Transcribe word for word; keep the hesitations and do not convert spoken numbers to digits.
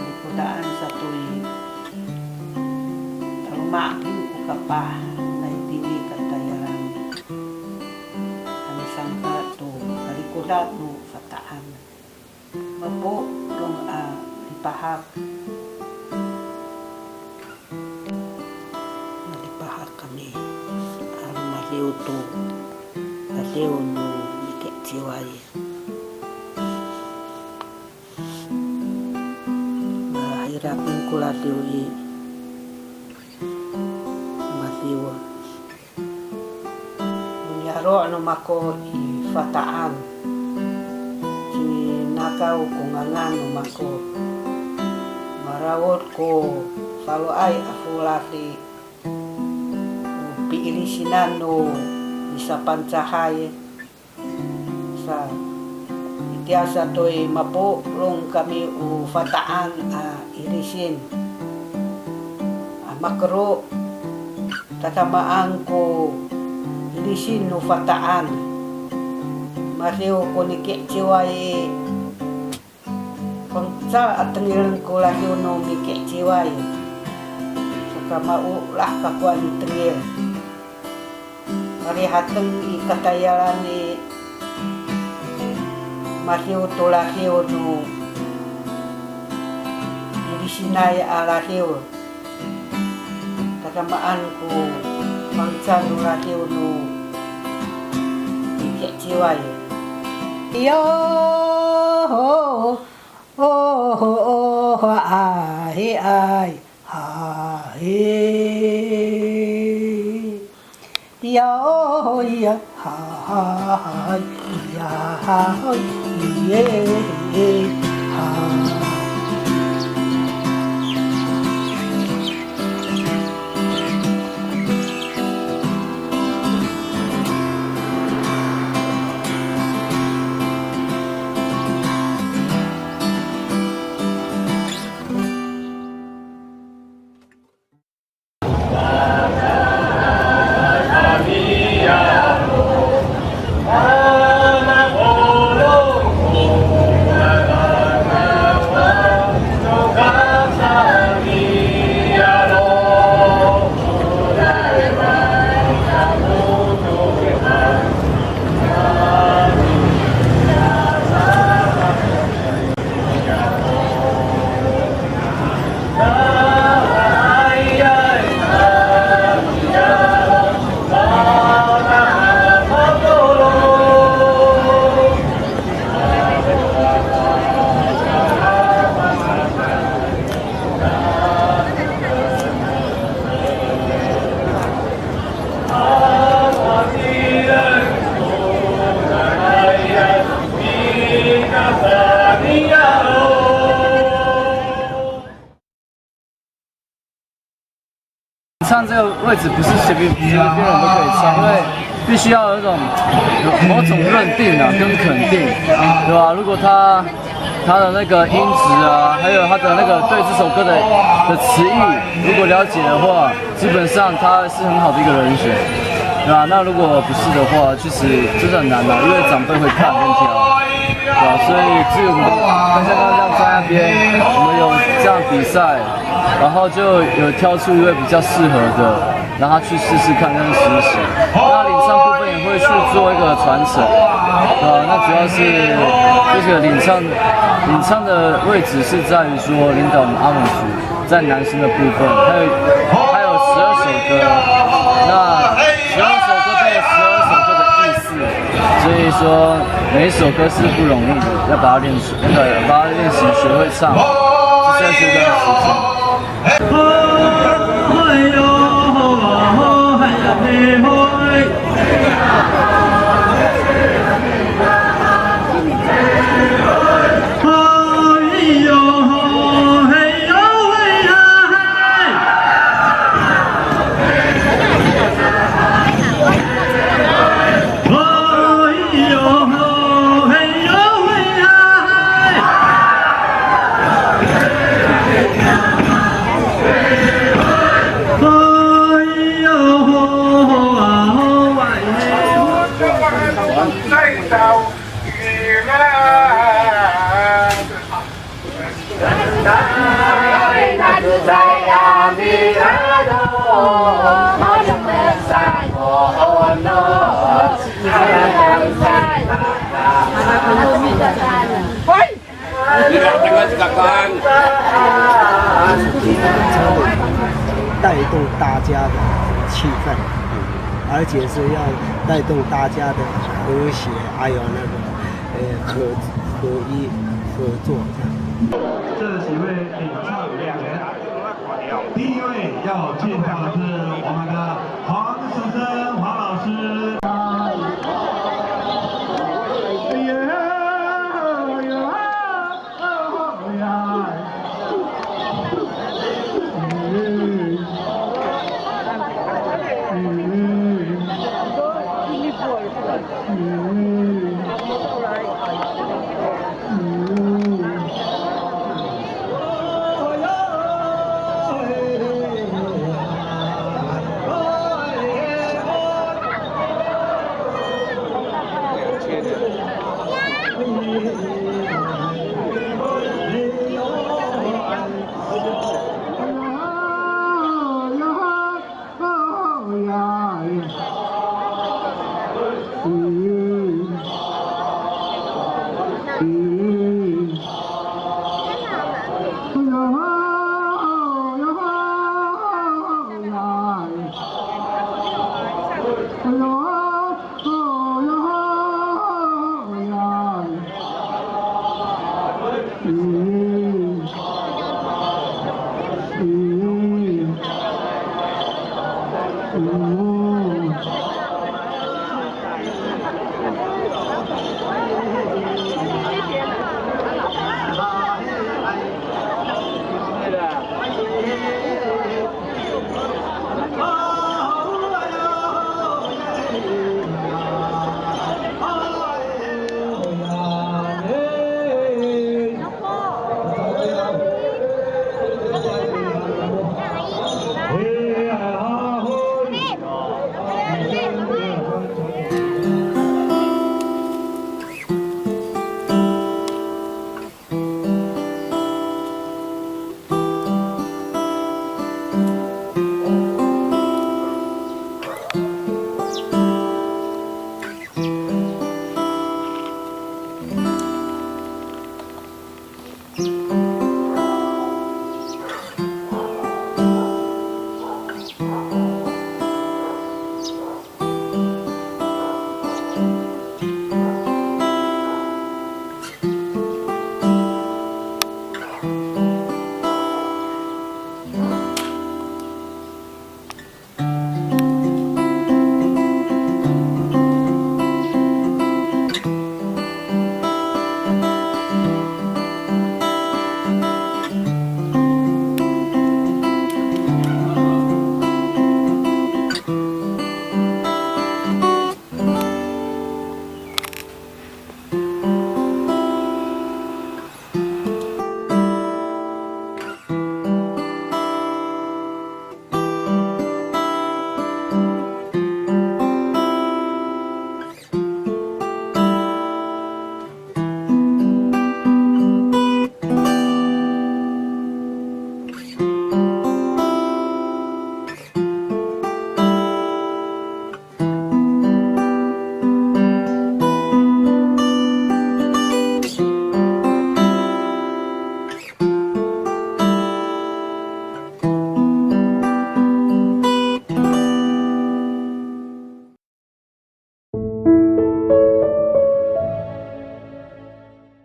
Likodan sato i, taloma' ko kapah nai tini katayalan. Kami sangka to kalikodan no Fata'an. Mapolong a lipahak. Malipahak kami a romadiw to ladiw no mikiciway. Mahirapen ko ladiw i, madiw. Niyaro' no mako i Fata'an. Ci Nakaw ko ngangan no mako. Maraod ko faloay a folad i, o piilisinan no misaPangcahay. Sa, itiya sato i mapolong kami o Fata'an a ilisin. A makero, tadamaan ko ilisin no Fata'an. Madiw ko nikiciway i, fangcal a tengilen ko ladiw no mikiciway. Saka maolah kako a mitengil. Marihateng i katayalan i, madiw to ladiw no ilisinay a ladiw. Tadamaan ko fangcal no ladiw no mikiciway. Yo, ho, ho, ho, ho, ay, ay. Hay. Yo, ya, hay, ya, hay, ye, hay. 唱这个位置不是随便随便人都可以唱，因为必须要有一种有某种认定啊，跟肯定，对吧？如果他他的那个音质啊，还有他的那个对这首歌的的词意，如果了解的话，基本上他是很好的一个人选，对吧？那如果不是的话，其实真的很难啊，因为长辈会看跟挑，对吧？所以至于我们大家刚刚这样在那边，我们有这样比赛，然后就有挑出一位比较适合的，让他去试试看，让他实习。那领唱部分也会去做一个传承，对吧？那主要是这个领唱，领唱的位置是在于说领导我们阿美族在男生的部分，还有还有十二首歌，那这首歌是不容易的，要把它练熟，那个把它练习学会唱，这需要时间。带动大家的气氛，而且是要带动大家的和谐，还有那个，呃，合，合一、合作这样。这几位领唱演员，第一位要介绍的是我们的黄子升黄老师。